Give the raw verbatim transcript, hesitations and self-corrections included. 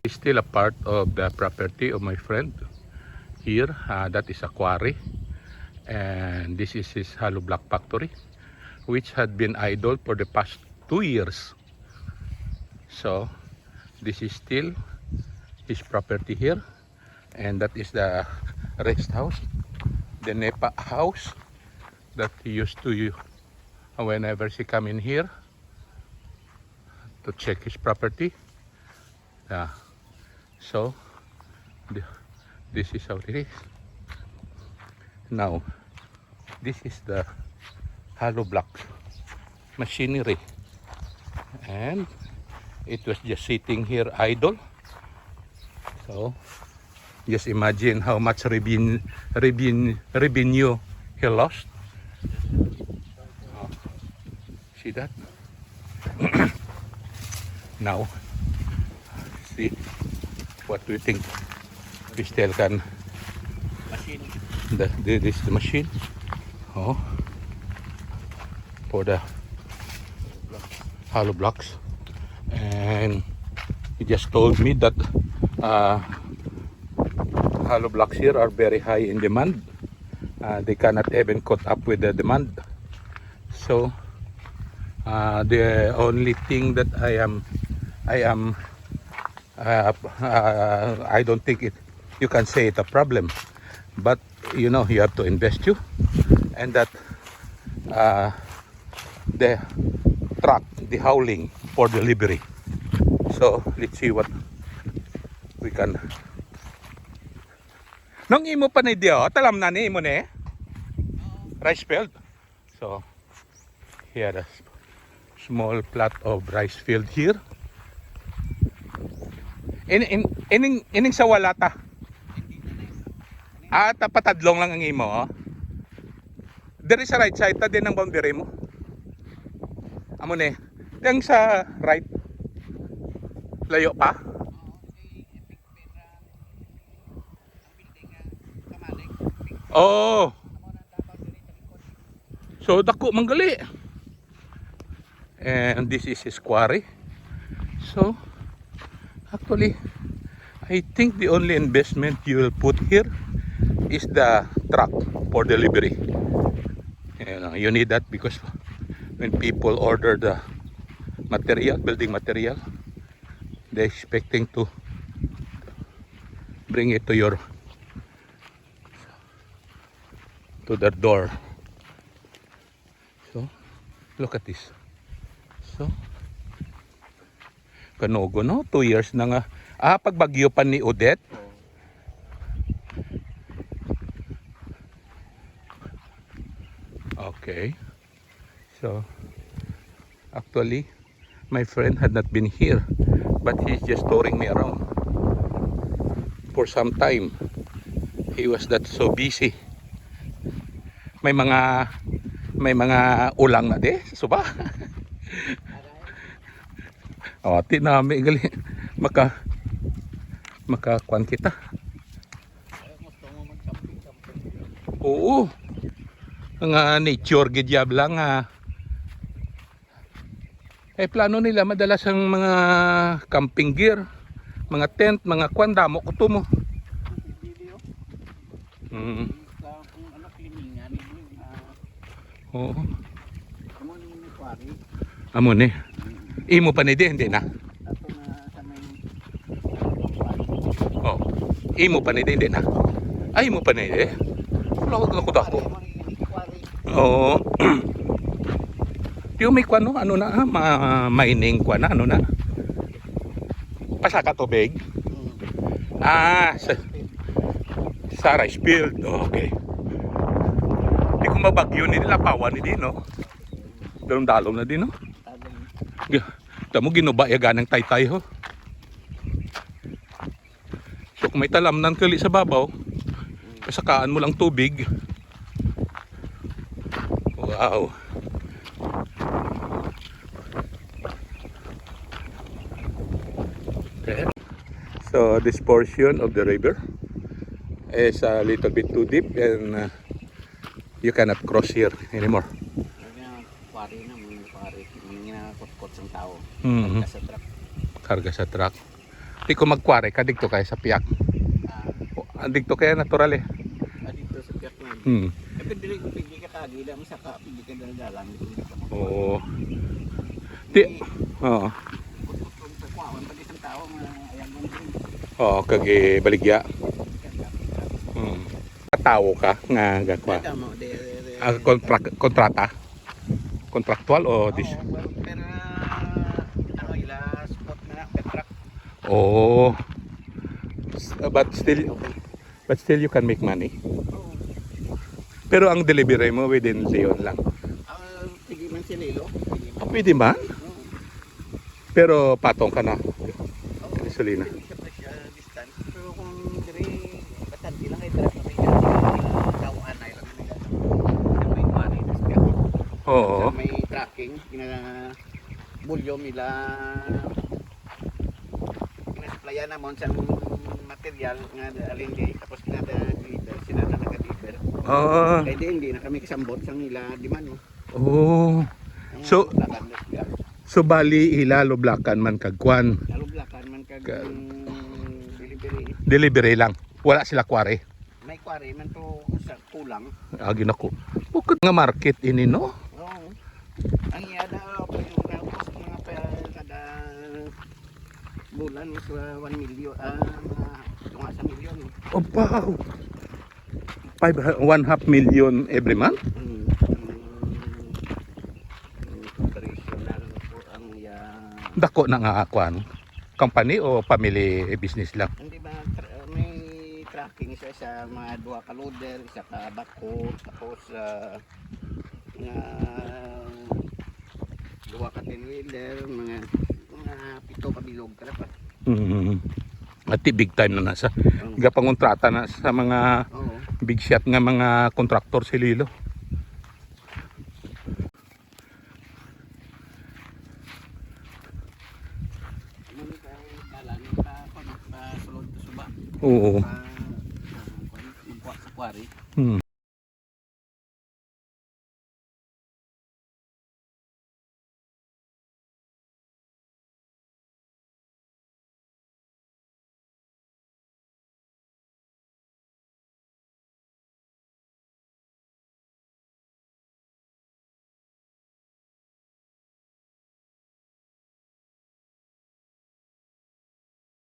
It's still a part of the property of my friend here. Uh, that is a quarry. And this is his hollow block factory, which had been idle for the past two years. So, this is still his property here. And that is the rest house, the NEPA house that he used to u-, whenever she come in here to check his property. Yeah. So, the, this is how it is. Now, this is the hollow block machinery. And it was just sitting here idle. So, just imagine how much reven-, reven-, revenue he lost. Oh, see that? Now, see what do you think? We still can Machine. The, the, this is the machine. Oh, for the hollow blocks. And he just told me that uh, hollow blocks here are very high in demand. Uh, they cannot even caught up with the demand. So uh, the only thing that I am I am uh, uh, I don't think it you can say it a problem, but you know, you have to invest you, and that uh, the truck, the hauling for delivery. So let's see what we can. Nung imo pa ni diyo, talam na ni imo ni rice field. So, here a s-, small plot of rice field here. In, in, ining, ining sa wala ta. Ah, ta patadlong lang ang imo, oh. Diri sa right side ta din ang boundary mo. Amo ni. Yang sa right. Layo pa. Oh. So dako man gali. And this is his quarry. So actually, I think the only investment you will put here is the truck for delivery. You know, you need that because when people order the material, building material, they're expecting to bring it to your to their door. So, look at this. So, kanugo, no? Two years na nga. Ah, pagbagyo pa ni Odette. Okay. So, actually, my friend had not been here, but he's just touring me around. For some time, he was that so busy. May mga, may mga ulang na di, suba. Oh, ti nami gali maka maka kuan kita. Oo. Nga nature gid yab lang, ah. Eh, plano nila madala sang mga camping gear, mga tent, mga kwan, damo ko to mo. Mm. Oo. Amo ni. Imo pa ni di, hindi na. Oh. Imo pa ni di, hindi na. Ay, imo pa ni di. Wala ko dako. Oo. Di may kwan, no? Ano na, ah, ma-, mining kwan na, ano na? Pasaka tubig? Ah, sa, sa rice field. Okay. Di ko mabagyo ni nila, pawan ni di, no? Dalom-dalom na din, no? Gi-, tamo ginuba ya ganang taytay, ho. So, kung may talamnan kali sa babaw, pasakaan mo lang tubig. Wow. Okay. So, this portion of the river is a little bit too deep and uh, you cannot cross here anymore. Kaya quarry na, mga quarry, mga ginakutkot sang tao. Mhm. Karga sa truck. Karga sa truck. Di ko magkwari ka dito kay sa piyak. Ah, dito kaya natural eh. Ah, dito sa piyak na. Hmm. Eh, pero dili ko pwede ka kagi lang sa ka, pwede ka dala-dala. Oo. Di, oo. Kung sa kuwaon, pag isang tao, mga ayagon din. Oo, kag baligya. Hmm. Tawo ka nga gakwa. Kaya mo, di, di, di. Ah, kontrak-, kontrata? Contractual o dis- Oo, pero, pero, ah, ano, ila spot na, contract. Oo. S-, but still, but still you can make money. Oo. Pero ang delivery mo within Leon lang. Ang sige man si Lilo, sige man. Ah, pwede man? Oo. Pero patong ka na. Oo. Gasolina. Siyempre, siya, distance. Pero kung diri, bastante lang kay dira kami sa Tauanay lang nila. Sa may kuwan, eh, tas kaya Oo. Sa may trucking, gina-, volume nila, ginasupplyan namon sang material nga alin di, tapos ginada-deliver, sila na nag-deliver. Oo. Kay di, hindi na kami kasambot sang ila demand, no? Oh. Ang So, Lublakan, Lublakan. So bali ila Lublakan man kag kwan. Lublakan man kag Ka- delivery. Delivery lang. Wala sila quarry. May quarry man to sa kulang. Agi nako. Bukod nga market ini, no? Oo. Ang iya na, pag yung tapos mga pa, kada bulan is, uh, one million, ah, mga tunga sa milyon. Oh, wow. Five, one half million every month? Mm. Mm, operation na lang po ang, ah, Dako na nga, kwan, company o family business lang? Hindi ba, tra-, may trucking siya sa mga duha ka loader, isa ka backhoe, tapos, ah, nga duha ka ten-wheeler, mga, mga pito ka bilog, kada pa. Mm. Ati big time na nasa. Oo. Gapangontrata na sa mga Oo. big shot nga mga contractor si Lilo. Ano ni kay dalan pa, pa, pa sulod sa suba? Oo. Pa, pa, pa, sa quarry. Hmm.